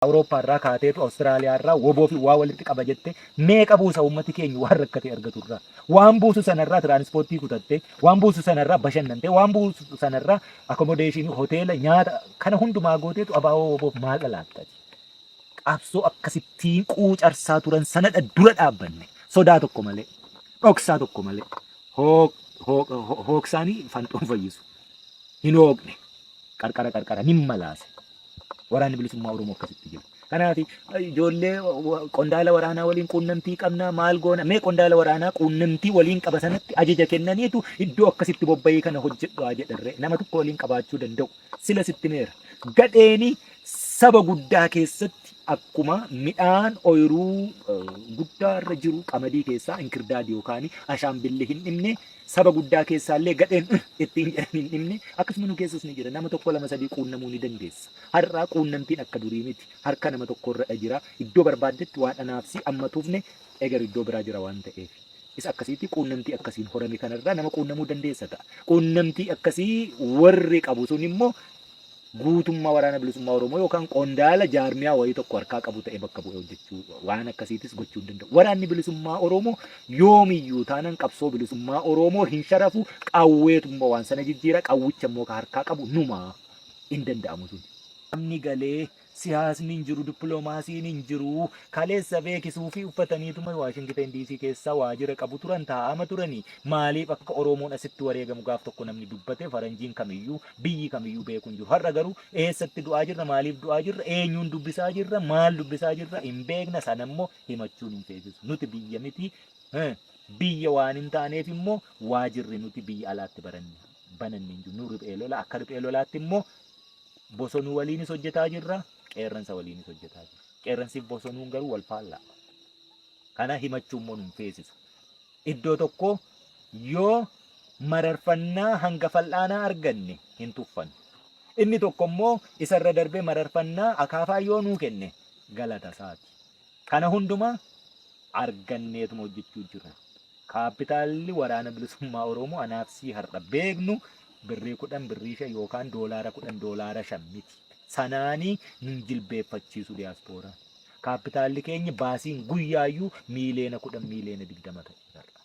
Awurooppaa irraa kaateetu Awustiraaliyaa irraa woboo fi waa walitti qaba jette meeqa buusa uummati keenya waan rakkate argatu irraa. Waan buusu sanarraa tiraanispoortii kutatte, waan buusu sanarraa bashannante, waan buusu sanarraa akomodeeshinii, hoteela, nyaata kana hundumaa gooteetu abaaboo woboof maal dhalaattati. Qabsoo akkasittiin quucarsaa turan sanadha dura dhaabbanne. Sodaa tokko malee, dhoksaa tokko malee, hooksaanii fanxoon fayyisu. Hin hooqne. Qarqara qarqara nin malaase. Waraanni Bilisummaa Oromoo akkasitti jira. Kanaaf ijoollee qondaala waraanaa waliin quunnamtii qabna maal goona mee qondaala waraanaa quunnamtii waliin qaba sanatti ajaja kennaniitu iddoo akkasitti bobba'ii kana hojjedhu haa jedharree nama tokko waliin qabaachuu danda'u. Sila sitti meera. Gadheeni saba guddaa keessatti akkuma midhaan oyiruu guddaa irra jiru qamadii keessaa inkirdaadi yookaan ashaambilli hin dhimne Saba guddaa keessaallee gadheen ittiin jedhan hin dhimne akkasuma nu keessas ni jira. Nama tokko lama sadii quunnamuu ni dandeessa. Har'a quunnamtiin akka durii miti. Harka nama tokko irra jira. Iddoo barbaaddetti waan anaaf si amma tufne eger iddoo biraa jira waan ta'eef. Isa akkasiitti quunnamtii akkasiin horame kanarraa nama quunnamuu dandeessa ta'a. Quunnamtii akkasii warri qabu sun immoo guutummaa Waraana Bilisummaa Oromoo yookaan qondaala jaarmiyaa wayii tokko harkaa qabu ta'ee bakka bu'ee hojjechuu waan akkasiitis gochuu hin danda'u. Waraanni Bilisummaa Oromoo yoomiyyuu taanaan qabsoo bilisummaa Oromoo hin sharafu, qawweetu immoo waan sana jijjiira, qawwicha immoo ka harkaa qabu numa hin danda'amu sun. Namni galee Siyaasni hin jiru, dippiloomaasiin hin jiru. Kaleessa beeki suufii uffataniituma Waashingiten DC keessa waajira qabu turan, taa'ama turani. Maaliif akka Oromoon asitti wareegamu gaaf tokko namni dubbate faranjiin kamiyyuu, biyyi kamiyyuu beeku hin jiru. Har'a garuu eessatti du'aa jirra, maaliif du'aa jirra, eenyuun dubbisaa jirra, maal dubbisaa jirra hin beekna. Sana immoo himachuun hin feesisu. Nuti biyya miti. Biyya waan hin taaneef immoo waajirri nuti biyya alaatti baranne bananne hin jiru. Nu riphee lola akka riphee lolaatti immoo Bosonuu waliinis hojjetaa jirra, qeerransa waliinis hojjetaa jirra. Qeerransiif bosonuun garuu wal faallaa. Kana himachuu immoo nun feesisu. Iddoo tokko yoo mararfannaa hanga fal'aanaa arganne hin tuffannu. Inni tokko immoo isarra darbee mararfannaa akaafaa yoo nuu kenne galata isaati. Kana hundumaa arganneetuma hojjechuu jirra. Kaappitaalli Waraana Bilisummaa Oromoo anaaf sii har'a beeknu birrii 10, birrii 5 yookaan doolaara 10, doolaara 5 miti. Sanaanii nun jilbeeffachiisu diyaaspooraan. Kaappitaalli keenya baasiin guyyaayyuu miiliyoona 10, miiliyoona 20 ta'e har'a.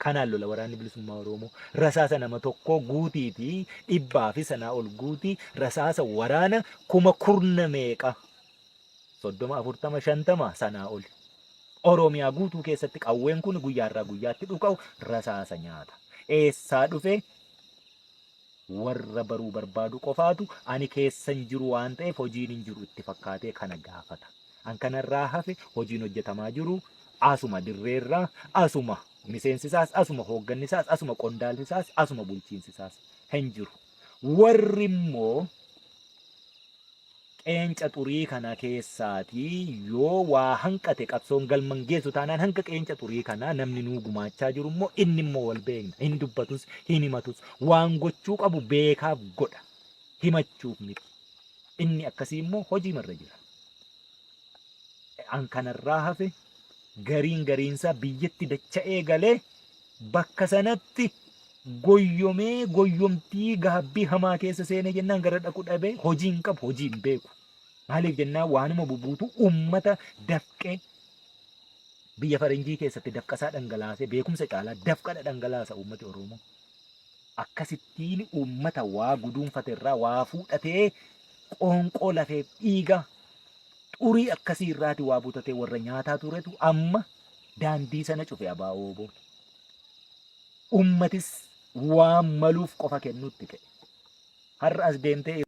Kanaan lola Waraanni Bilisummaa Oromoo. Rasaasa nama tokkoo guutiitii dhibbaa fi sanaa ol guutii rasaasa waraana kuma kurna meeqa 30, 40, 50 sanaa oli. Oromiyaa guutuu keessatti qawween kun guyyaarraa guyyaatti dhuka'u rasaasa nyaata. Eessaa dhufe warra baruu barbaadu qofaatu ani keessan jiru waan ta'eef hojiin hin jiru itti fakkaatee kana gaafata. An kanarraa hafe hojiin hojjetamaa jiru asuma dirreerraa, asuma miseensisaas, asuma hooggannisaas, asuma qondaallisaas, asuma bulchiinsisaas hin jiru. Warri immoo Qeenca xurii kana keessaatii yoo waa hanqate qabsoon galma hin geessu taanaan hanga qeenca xurii kanaa namni nuu gumaachaa jiru immoo inni immoo wal beekna. Hin dubbatus, hin himatus. Waan gochuu qabu beekaaf godha. Himachuuf miti. Inni akkasii immoo hojiimarra jira. An kanarraa hafe gariin gariinsaa biyyatti dacha'ee galee bakka sanatti goyyomee goyyomtii gaabbii hamaa keessa seenee jennaan gara dhaqu dhabee hojii hin qabu hojii hin beeku. Maaliif jennaan waanuma bubuutu ummata dafqee biyya faranjii keessatti dafqasaa dhangalaasee beekumsa caalaa dafqadha dhangalaasa uummati Oromoo. Akkasittiin uummata waa guduunfate irraa waa fuudhatee qoonqoo lafeef dhiiga xurii akkasii irraati waa butatee warra nyaataa turetu amma daandii sana cufe ABO-WBOn. Ummatis waan maluuf qofa kennuutti ka'e. Har'a as deemtee